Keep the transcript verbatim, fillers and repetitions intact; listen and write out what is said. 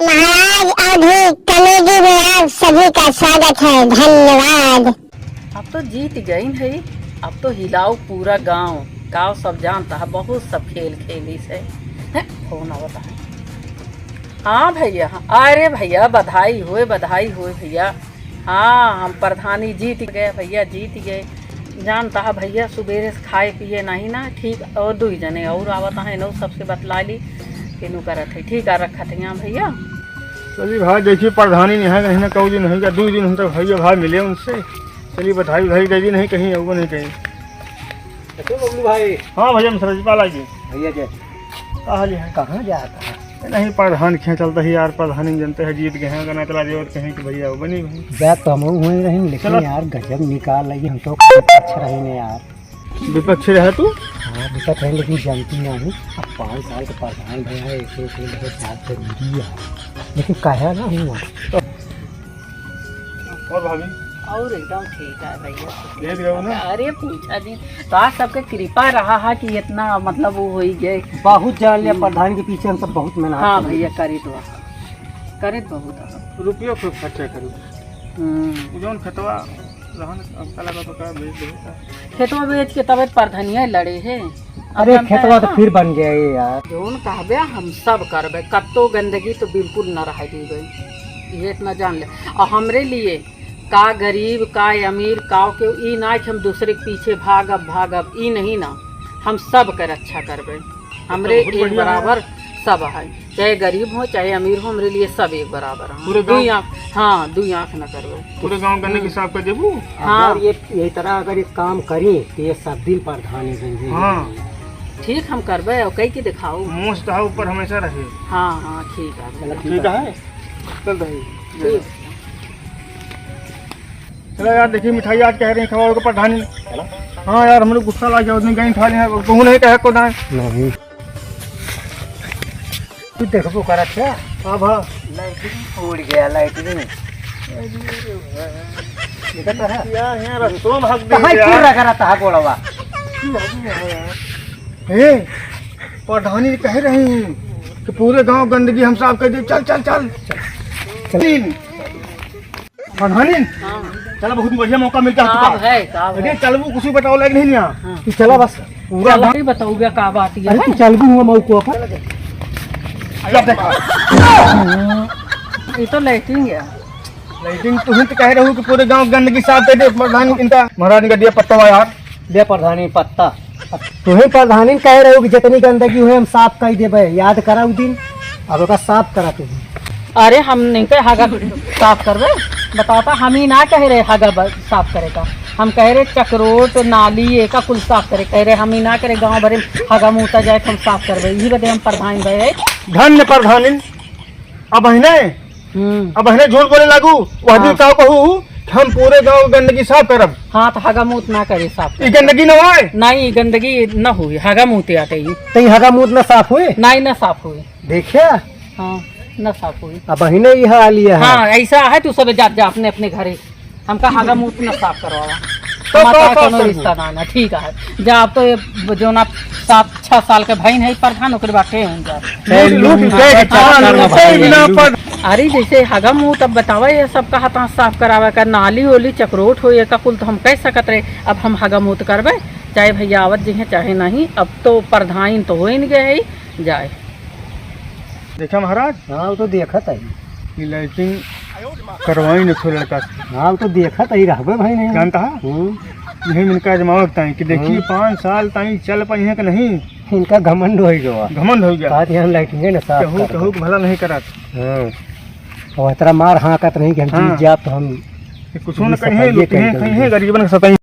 महाराज अवधी कॉमेडी में आप सभी का स्वागत है, धन्यवाद। अब तो जीत गइन है, अब तो हिलाओ पूरा गांव, गांव सब जानता है, बहुत सब खेल खेली से। हैं, फोन आवता है। हाँ भइया, हाँ, अरे भइया, बधाई होए, बधाई होए भइया। हाँ, हम प्रधानी जीत गए भइया, जीत गए। जानता है भइया, सुबेरे से खाए पिए नहीं ना, ठीक, और दुई जने और आवत हैं, इनहू सबसे बतला ली, केनू करत है, ठीक है, रखत है यहाँ भइया। चलिए भाई, देखिए प्रधानी नहीं है, कहीं ना कई दिन होइगा, दुई दिन हम तक भइया भाई मिले उनसे। चलिए बधाई, बधाई दे दी, नहीं कहीं और नहीं कहीं। देखो बबलू भाई। हाँ भइया, हम सरजपाल आई जी। भइया जी। का हाल है? कहाँ जाता है? नहीं, प्रधान खेल चलता है यार, प्रधान ही जानते हैं, जीत गए हैं, अगर ना चला जाए और कहीं कि भइया वो बनी भाई। जा तो हम हुए रही, लेकिन चलो। यार गजब निकाल लगी, हम तो विपक्ष रही ने यार। विपक्ष रहे तू? हाँ, विपक्ष रहे, लेकिन जानती नहीं। अब पाँच साल के प्रधान भइया, एक, एक, एक, एक साथ जरूरी है, लेकिन कहे ना हुआ। और भाभी? और एकदम ठीक है भइया। यही रहो ना? अरे पूछा जी, तो आज सबके कृपा रहा है कि इतना मतलब वो हो ही गए। बहुत जान लिया प्रधान के पीछे, हम सब बहुत मेहनत हाँ करी। भइया, करी तो, करी तो बहुत है। रुपयो खूब खर्चा करी। हम्म। वो जौन खेतवा रहन, अब का लगा तो का बेच दे का? खेतवा बेच के तबे प्रधानिया लड़े है। अब अरे जानता खेतवा है तो ना? फिर बन गया ये यार। जौन कहबे हम सब करबे, कत्तो गंदगी तो बिल्कुल न रह दीबे, ये इतना जान ले। और हमरे लिए का गरीब, का अमीर, का के ई ना कि हम दूसरे के पीछे भागब, भागब, ई नहीं ना, हम सब के रक्षा करबे। हमरे तो बहुत एक बढ़िया है। बराबर सब है, चाहे गरीब हो, चाहे अमीर हो, हमरे लिए सब एक बराबर हैं। पूरे दुई गाँव आँख, हाँ, दुई आँख न करबे। पूरे गाँव गंदगी साफ कर देबू? हाँ। अगर ये, ये तरह अगर ये काम करी, तो ये सब दिन प्रधान ही बन जाएंगे। हाँ। ठीक, हम करबे, और कई के दिखाओ। मोछ तहा ऊपर हमेशा रहे। हाँ, हाँ, ठीक है। चलो, ठीक है। चल भाई। ठीक। चलो यार, देखिए मिठाई आज कह रही खवाओ को प्रधानी। हाँ यार, हम लोग गुस्सा लाग गया, उस दिन गई खा लिया, कहूँ नहीं कहे को ना। नहीं। तू देखबो कर अच्छा। हाँ भा। लैट्रिन फूट गया, लैट्रिन। देखा तो है? क्या है, रस्तों में हक दे कहाँ दिया। क्यों रखा रहता है गोड़वा? ए, प्रधानी कह रही कि पूरे गांव गंदगी हम साफ कर दे। चल, चल, चल। चल। प्रधानी, हाँ। चला, बहुत बढ़िया मौका मिलता है का तुका। है, का है? अरे, चल, वो कुछ बताओ लायक नहीं लिया। हाँ। तू चला बस। पूरा चला गाँव ही बताओगे का बात ये अरे, है? तू चल भी हुआ मऊ को अपन। ये देखा। ये तो लैट्रिन है। लैट्रिन तू ही तो कह रहे हो कि पूरे गांव गंदगी साफ कर दे। प्रधानी इनका, महाराज का दिया पत्ता हुआ यार। दे प्रधानी पत्ता। तुम्हें प्रधानी कह रहे हो कि जितनी गंदगी हुई हम साफ कर देबे, याद करा उ दिन, अब ओका साफ करा तुम्हें। अरे हम नहीं कहे हगा साफ करबे, बताता हम ही ना कह रहे हगा ब-, साफ करे का, हम कह रहे चकरोट नाली एका कुल साफ करे, कह रहे हम ही ना करे गाँव भरे में हगा मुता जाए तो हम साफ करबे, यही बदे हम प्रधान भए। धन्य प्रधानिन, अब है ना हम्म। अब हने झूठ बोले लागू, वह दिन हाँ। का कहू कि हम पूरे गांव की गंदगी साफ करब। हाँ, तो हगा मूत ना करे साफ ई करे। गंदगी न होए। नहीं, ई गंदगी न हुई, हगा मूत आते ही। तो ई हगा मूत ना साफ हुए? नहीं, ना साफ हुई। देखिया? हाँ, ना साफ हुई। अब बहिने ई हाल ये है। हाँ, ऐसा है, तू सब जा, जा अपने, अपने घरे। हमका हगा मूत न साफ करवावा। तो हमार का तो साफ कोनो करबू? रिश्ता ना, ना, ठीक है। जा, अब तो ये जो ना सात, छह साल के भइन है प्रधान, ओकरे बाटे हम जा। ए, लूट, लूट, लूट, लूट, हाँ, लूट, लूट, लूट, लूट। अरे, जैसे हगा मूत अब बतावा, ये सब कहा था साफ करावे का, नाली होली चकरोट हो, ये का कुल तो हम कह सकत रहे। अब हम हगा मूत करबे, चाहे भैया आवत जी हैं, चाहे नहीं, अब तो प्रधान तो हो ही नहीं गए है, जाए। देखा महाराज? हाँ, वो तो देखत है। ये लैट्रिन करवाई न थो लड़का से। हाँ, वो तो देखत है, रहबे भाई नहीं। जानता है? हम्म। यही मन का आजमावक ताई कि देखिए, हम्म। पाँच साल ताई चल पाई है कि नहीं? इनका घमंड हो गया। घमंड हो गया। कहा कि हम लैट्रिन ना साफ केहू, करते। केहू के भला नहीं करत। हाँ। और इतना मार हाँकत नहीं कि हम हाँ। जीत जाब तो हम ये कुछ न कहीं, सफाइए लुटिए कहीं, कहीं। गरीबन के सताई।